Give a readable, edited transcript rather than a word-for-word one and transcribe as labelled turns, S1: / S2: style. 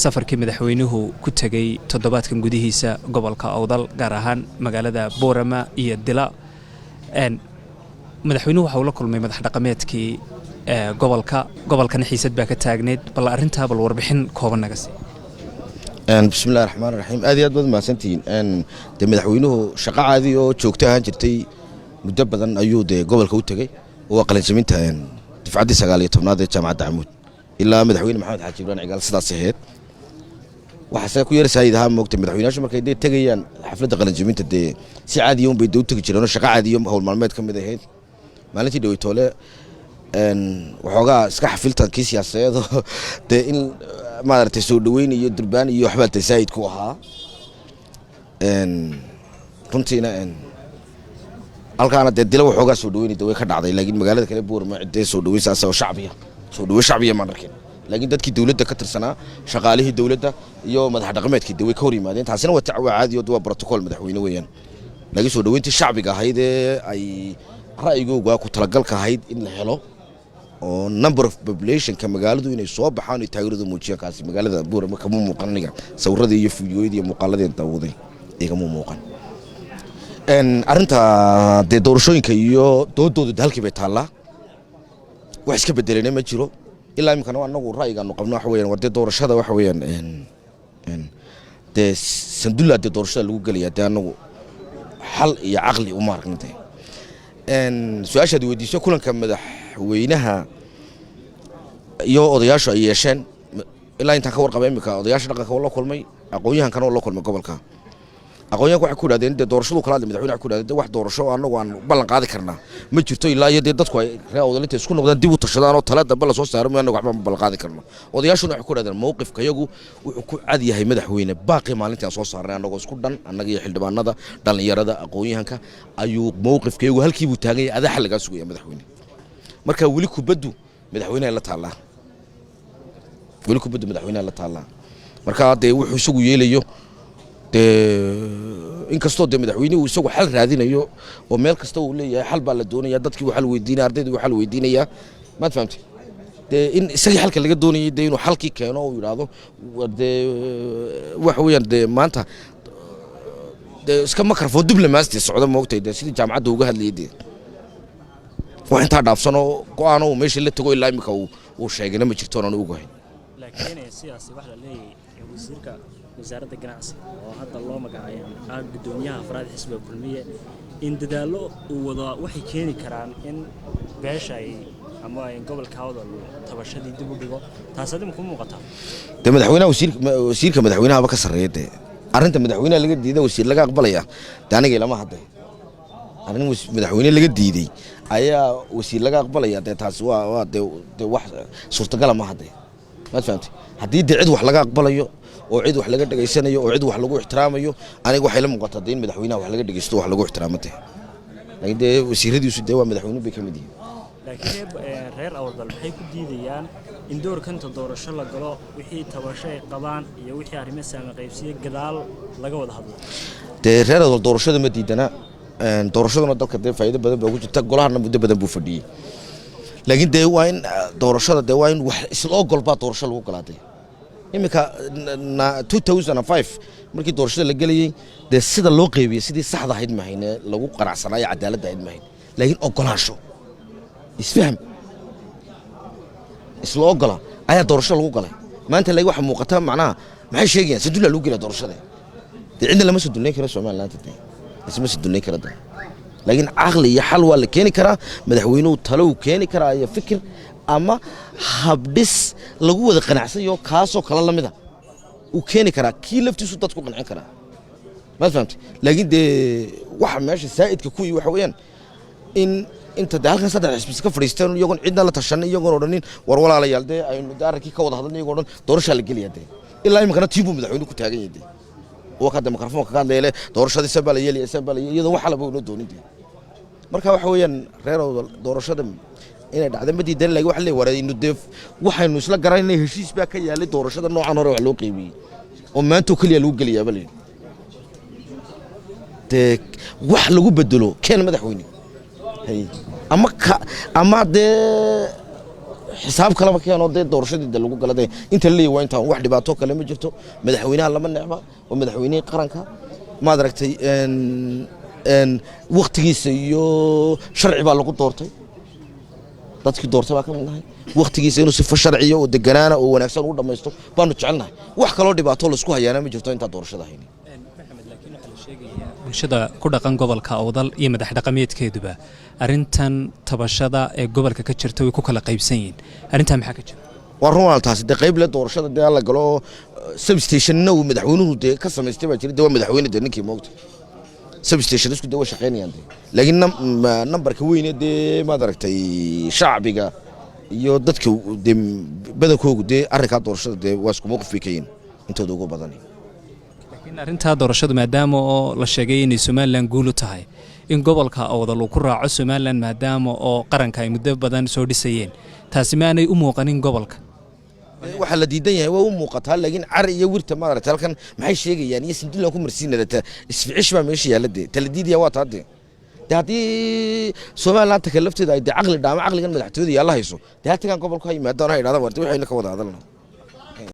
S1: Safarkii madaxweynuhu ku tegey toddobaadkan gudihiisa gobolka Awdal, gaar ahaan magaalada Boorama iyo Dila, madaxweynuhu waxa uu la kulmay madax dhaqameedkii gobolka. Gobolkana xiisad baa ka taagneyd. Bal arrintaa bal warbixin kooban naga sii.
S2: Bismillahi raxmaan raxiim. Aad iyo aad baad mahadsantihiin. Dee madaxweynuhu shaqo caadi oo joogto ahaan jirtay muddo badan ayuu dee gobolka u tegey, oo waa qalinjabinta dufcaddii 19aad ee Jaamacadda Camuud. Ilaa madaxweyne Maxamed Xaaji Ibrahim Cigaal sidaas ahayd. Waxaase ku yar saayid ahaa, moogtay, madaxweynayaashu markay dee tegayaan xafladda qalinjabinta, dee si caadiya un bay dee u tegi jireen oo shaqo caadiyo howl maalmeed ka mid ahayd. Maalintii dhaweytoole waxoogaa iska xafiltankii siyaasadeed dee in maaragtay soo dhaweyn iyo durbaan iyo waxbaa dee saayid ku ahaa. Runtiina halkaana dee Dila waxoogaa soo dhaweyn de way ka dhacday, laakiin magaalada kale Boorama cidee soo dhaweyn saas oo shacbiya, soo dhaweyn shacbiya maan arkin. Laakiin dadkii dowladda ka tirsanaa, shaqaalihii dowladda iyo madax dhaqameedkii dee way ka hor yimaadeen. Taasina waa caadi oo waa protocol madaxweyne weeyaan. Laakiin soo dhaweyntii shacbiga ahayd ee ay ra'yigooga ku talagalka ahayd in la helo oo number of populationka magaaladu inay soo baxaan oo taageeradu muujiyaan, kaasi magaalada Boorama kama muuqan. Aniga sawirradii iyo fiidiyoyadii iyo muuqaaladii daawaday igama muuqan. Arrinta dee doorashooyinka iyo doodoodu halkii bay taallaa, wax iska bedelena ma jiro ilaa iminkana. Anagu ra'yigaanu qabno waxa weeyaan, war dee doorashada waxa weeyaan dee sandulla dee doorashada lagu gelaya, dee anagu xal iyo caqli uma aragna. Dee su-aashaad weydiiso, kulanka madaxweynaha iyo odayaashu ay yeesheen, ilaa intaan ka warqaba iminka odayaasha dhaqanka oo la kulmay, aqoon-yahankana oo la kulmay gobolka, aqoonyahanka waxay ku yidhahdeen dee doorashadu kala hadlay madaxweyne. Waxay ku yidhahdeen, dee wax doorasho oo annagu aan ballan qaadi karnaa ma jirto ilaa iyo dee dadku ay reer Awdalinta isku noqdaan, dib u tashadaan oo tala dambe lasoo saaro mooy, annagu waxba ma ballan qaadi karno. Odayaashuna waxay ku yidhahdeen, mowqifka iyagu wuxuu ku cad yahay, madaxweyne, baaqii maalintii aan soo saarnay annagoo isku dhan, annaga iyo xildhibaanada, dhallinyarada, aqoon-yahanka, ayuu mowqifka iyagu halkii buu taagan yahay. Adaa xal lagaa sugaya, madaxweyne. Marka weli kubaddu madaxweynaha la taallaa, weli kubaddu madaxweynaha la taallaa. Marka dee wuxuu isagu yeelayo dee, inkastoo dee madaxweynuhu isagu xal raadinayo oo meel kasta uu leeyahay xal baa la doonaya, dadkii uu xal weydiinaya, ardaydii uu xal weydiinaya, maad fahamtay, dee in isagii xalka laga doonayay, dee inuu xalkii keeno oo uu yidhaahdo dee waxa weeyaan dee maanta dee iska microphone diplomacy socda, moogtay, dee sidii jaamacadda uga hadlayay, dee wax intaa dhaafsan oo go-aan uu meesha la tago ilaa imika uu sheegayna ma jirto oon ogahay.
S3: Laakiin sidaasi waxa la leeyahay, wasiirka wasaaradda ganacsiga oo hadda loo magacaabay ah guddoomiyaha afraad xisbiga Kulmiye, in dadaallo uu wado waxay keeni karaan in beesha ay ama ay gobolka Awdal tabashadii dib u dhigo. Taas adima ku muuqataa?
S2: Dee madaxweynaha, wasiirka madaxweynahaba ka sarreeya. Dee arrinta madaxweynaha laga diiday wasiir laga aqbalaya, dee aniga ilama hadday arrin madaxweyne laga diiday ayaa wasiir laga aqbalaya. Dee taasi waa dee wax suurtagala ma hadde, maad fahamtay? Haddii dee cid wax laga aqbalayo oo cid wax laga dhegaysanayo oo cid wax lagu ixtiraamayo, aniga waxay la muuqataa dee in madaxweynaha wax laga dhegeysto, wax lagu ixtiraamo dee. Laakiin dee wasiiradiisu dee waa madaxweyne bay ka mid yihiin.
S3: Laakiin reer Awdal maxay ku diidayaan in doorkanta doorasho la galo, wixii tabasho ay qabaan iyo wixii arrimo saami qaybsiyo gadaal laga wada hadlo?
S2: Dee reer Awdal doorashada ma diidana. Doorashaduna dalka dee faa'iido badan baa ugu jirta, golahana muddo badan buu fadhiyey. Laakiin dee waa in doorashada dee waa in wax isla ogol baa doorasho lagu galaa. Dee iminka 2005 markii doorashada la gelayey, dee sida loo qeybiyey sidii saxda ahayd mahayne, lagu qanacsanaayo cadaaladda ahayd mahayn, laakiin ogolaansho, isfaham, isla ogola ayaa doorasho lagu galay. Maanta laakiin waxa muuqata, macnaha maxay sheegayaan, sadulla lagu gelaya doorashada. Dee cidna lama sadullayn karo Somaliland, dee isma sadullayn kara dee. Laakiin caqli iyo xal waa la keeni karaa, madaxweynuhu talo uu keeni karaa iyo fikir ama habdhis lagu wada qanacsanyaho, kaasoo kale la mida uu keeni karaa, kii laftiisu dadku qancin karaa, maad fahamtay? Laakiin dee waxa meesha saa'idka ku waxa weeyaan in inta dee halkan saddex xisbi iska fadhiisteen, iyagoon cidna la tashanin, iyagoon odhanin war walaalayaal, dee aynu dee arrinkii ka wada hadalna, iyagoon odhan doorashaa la gelaya. Dee ilaa iminkana tii buu madaxweynuhu ku taagan yahay, dee waa ka dee mikrofoonka ka hadlaya le doorashadii san baa la yeelaya, san baa la yeelaya, iyadoo wax alaba unoo doonin. Dee marka waxa weeyaan reer doorashada inay dhacda ma diidan, laakiin waxa leeyahay waraynu dee waxaynu isla garanayna heshiis baa ka yaalay doorashada noocan hore wax loo qeybiyey oo maantoo keliya lagu gelayaa ba la yidhi. Dee wax lagu bedelo keen, madaxweyne. Hay ama ka ama dee Xisaab kaleba keenoo dee doorashadii de lagu gala dee inta la leeyahy waa intaan. Wax dhibaato kale ma jirto. Madaxweynaha lama necba, waa madaxweynihii qaranka, maad aragtay. Waktigiisa iyo sharci baa lagu doortay, dadkii doortay baa ka mid nahay. Waktigiisa inuu sifo sharciya oo deganaana oo wanaagsan u dhammaysto baanu jecelnahay. Wax kaloo dhibaato laisku hayaana ma jirto intaa doorashada haynin.
S1: Bulshada ku dhaqan gobolka Awdal iyo madax dhaqameedkeeduba arrintan tabashada ee gobolka ka jirta way ku kala qaybsan yihiin. Arrintaa maxaa ka jira?
S2: Waa run walaal, taasi dee qayb le doorashada dee la galo, substationna uu madaxweynuhu dee ka samaystay baa jira. Dee waa madaxweyne dee ninkii moogta, substation isku dee way shaqaynayaan dee, laakiin nambarka weyne dee, maad aragtay, shacbiga iyo dadka dee badankoogu dee arrinkaa doorashada dee waa isku mowqif bay ka yihiin intooda ugu badan.
S1: Laakiin arrintaa doorashadu, maadaama oo la sheegay inay Somaliland guul u tahay, in gobolka Awdal uu ku raaco Somaliland, maadaama oo qaranka ay muddo badan soo dhisayeen, taasi maanay u muuqanin gobolka?
S2: Waxaa la diidan yahay waa u muuqataa, laakiin car iyo wirta, maad aragtay, halkan maxay sheegayaan iyo sindilan ku marsiinada isficish baa meesha yaalla dee. Tala diidaya waa taa dee. Haddii Somaliland ta kale lafteeda ay dee caqli dhaamo caqligan madaxtooyada yaalla hayso dee, ha tagaan gobolku, ha yimaadaan, ha idhahdaan warta waxayna ka wada hadalna.